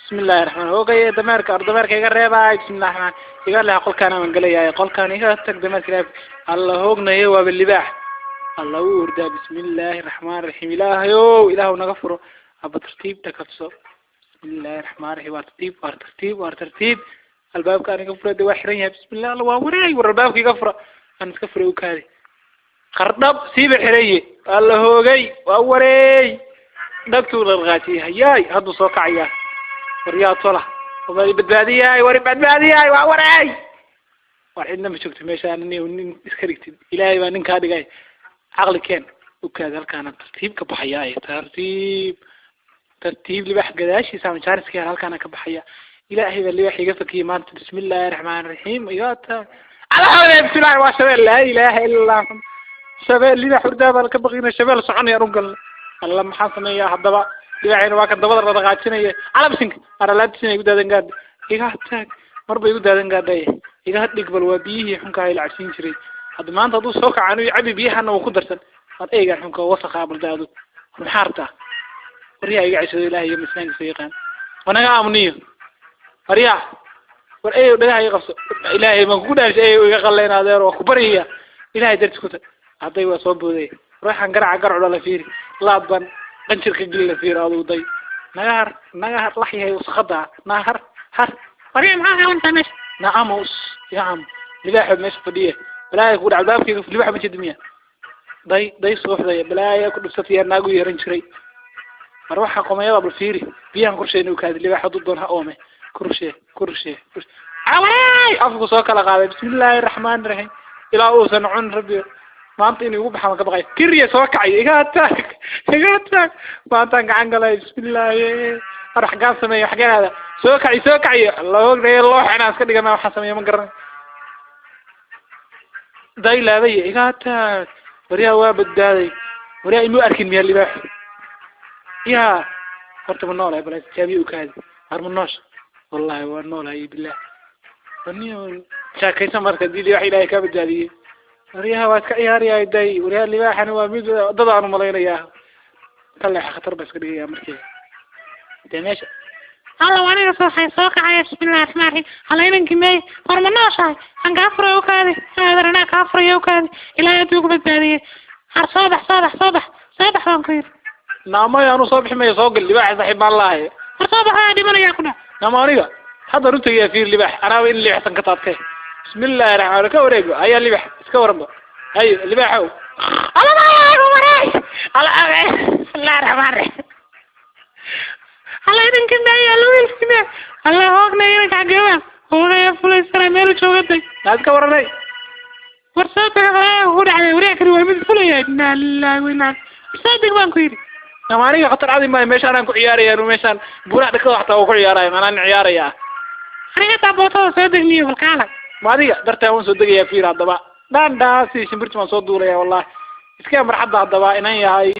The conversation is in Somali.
Bismillahi raxmaan. Hoogay dameerka, ar dameerka iga reebaay. Bismillahi raxmaan, iga leexa. Qolkaan aan gelayaay, qolkaan iga tag. Dameerka ilaah, alla hoognaye, waaba libaax. Alla wuu hurdaa. Bismillahi raxmaan raxiim. Ilaahayow, ilaahu naga furo. Aba tartiib dhakabso. Bismillahi raxmaan raxiim. Waa tartiib, waa tartiib, waa tartiib. Albaabka aan iga fura de, waa xiran yahay. Bismillah, alla waa wareey. War albaabka iga fura, aan iska furay. Ukaadi qardhab siiba xiraye. Alla hoogay, waa wareey. Dhagtuu dhaqaajiyay. Hayaay, hadduu soo kacayaa. War yaa tola, war badbaadiyaay, war badbaadiyaay, waa wareey. War cidna ma joogto meeshaan. Nin iska dhigtid, ilaahay baa nin kaa dhigay. Caqli keen, ukaadi. Halkaana tartiib ka baxayaa, tartiib tartiib. Libaax gadaashiisa ama jaaniska yar halkaana ka baxaya. Ilaahay baa libaax iga fakiyey maanta. Bismillahi raxmaani raxiim. Igaata alxamdulilah. Bismillahi, waa shabeel. Laa ilaaha illa allah. Shabeel, libaax hurdaa baa ka baqina, shabeel soconayaan u galna. Alla maxaan sameeyaa haddaba? Libaaxina waa kan dabada dhaqaajinaya. Calabsinka aralaabtiisina igu daadan gaadha. Iga taag, marba igu daadan gaadhay. Iga dhig bal, waa biyihii xunkaa ila cabsiin jiray. Hadda maanta hadduu soo kaco anigu cabi biyahana wuu ku darsan. War eygan xunka wasakhaa baldaadu. War maxaa rabtaa? Waryaa iga ceshado, ilahay iyo mislaankiisa yaqaan. Wanaga aamuniyo. Waryaa, war eyow, dhagaha iga qabso. Ilaahay baan kugu dhaarshay, eyow iga qalleyn. Adeer, waa ku baryaya, ilahay darti ku tag. Hadday waa soo booday ruuxan garaca garcu la fiiri, laad baan qanjirka geli la fiiri. Aduu day, naga har, naga har, lax yahay wasakada, naga har har. Waryaa, maxaa qabantaa meesha? Nacam yacam, libaaxa meesha fadhiya. Balaaya kugu dhac, albaabkayga libaaxa ma jeedi miya? Day day, suuxdaya, balaaya ku dhibsataya, naagu yeeran jiray. Mar waxa qomayada bal fiiri. Biyahan korsheyna ukaadi. Libaax hadduu doon ha oome. Kurshee, kurshee, away, afku soo kala qaaday. Bismillahi raxmaani raxiim. Ilaa uusan cun rabbi maanta inuu igu baxaan ka baqay. Kiriya soo kacay. Iga taag, iga taag, maantaan gacan galay. Bismillaahi, war xaggaan sameeya? Xaggeen aada? Soo kacay, soo kacay. Loo loox inaan iska dhigana. Waxaan sameeya ma garan. Day laabaya. Iga taag. Waryaa, waa badbaaday. Waryaa, imuu arkin miyaa libaaxu? Ya horta ma noolahay? Bal tijaabiye, ukaadi. Har ma noosha? Wallahi waa noolahay, bilah. Waniyo sheekaysan marka hadii libaax ilaahay kaa badbaadiyey. Waryaha, waa iska ciyaarayaa day. Waryaha, libaaxani waa mid dad aan umalaynayaa. Ka leexa, khatar baa iska dhigaya markii dee meesha. Alla, aniga soo soo kacaya. Bismillahi raxmaan raxiim. Alla, inankii meey? War ma nooshahay? Aan kaa furay, ukaadi. Aadan anaa kaa furay, ukaadi. Ilaahay hadduu ku badbaadiyey. Har soo bax, soo bax, soo bax, soo bax baan ku yidhi. Naamay, anu soo bixi mayo. Soo gal libaaxa, saaxiib baan lahay. War soo bax, waa dhimanayaa ku dhac. Nama aniga hadda runtayaa fiir libaax anaaba in libaaxsan ka taabtee. Bismillahi raxmaan. Ka wareego ayaa libaax iska waranba. Hay libaaxow. Alla wareeg, alla, bismillahi raxmaan raxiim. Alla, inankii meey? Alla, wiilkii meey? Alla hoognay, inanka xageeba hoogaya fulaysana meel joogaday. Naad ka waranay. War soo taga, ku dhacday. Wareeg kani waa mid fulaya. Inaa lillahi wa inaa. Soo deg baan ku yidhi. Nama aniga khatar cadi maayo. Meeshaan aan ku ciyaaraya, meeshaan buuraha dhakada xataa waa ku ciyaaraya. Maanaan ciyaaraya. Aniga taa bootada soo degniyo balkaala. Ma adiga dartaa waan soo degayaa. Fiir haddaba, dhaan dhaasi shimbirti baan soo duulaya. Wallahi iska marxadda haddaba inan yahay.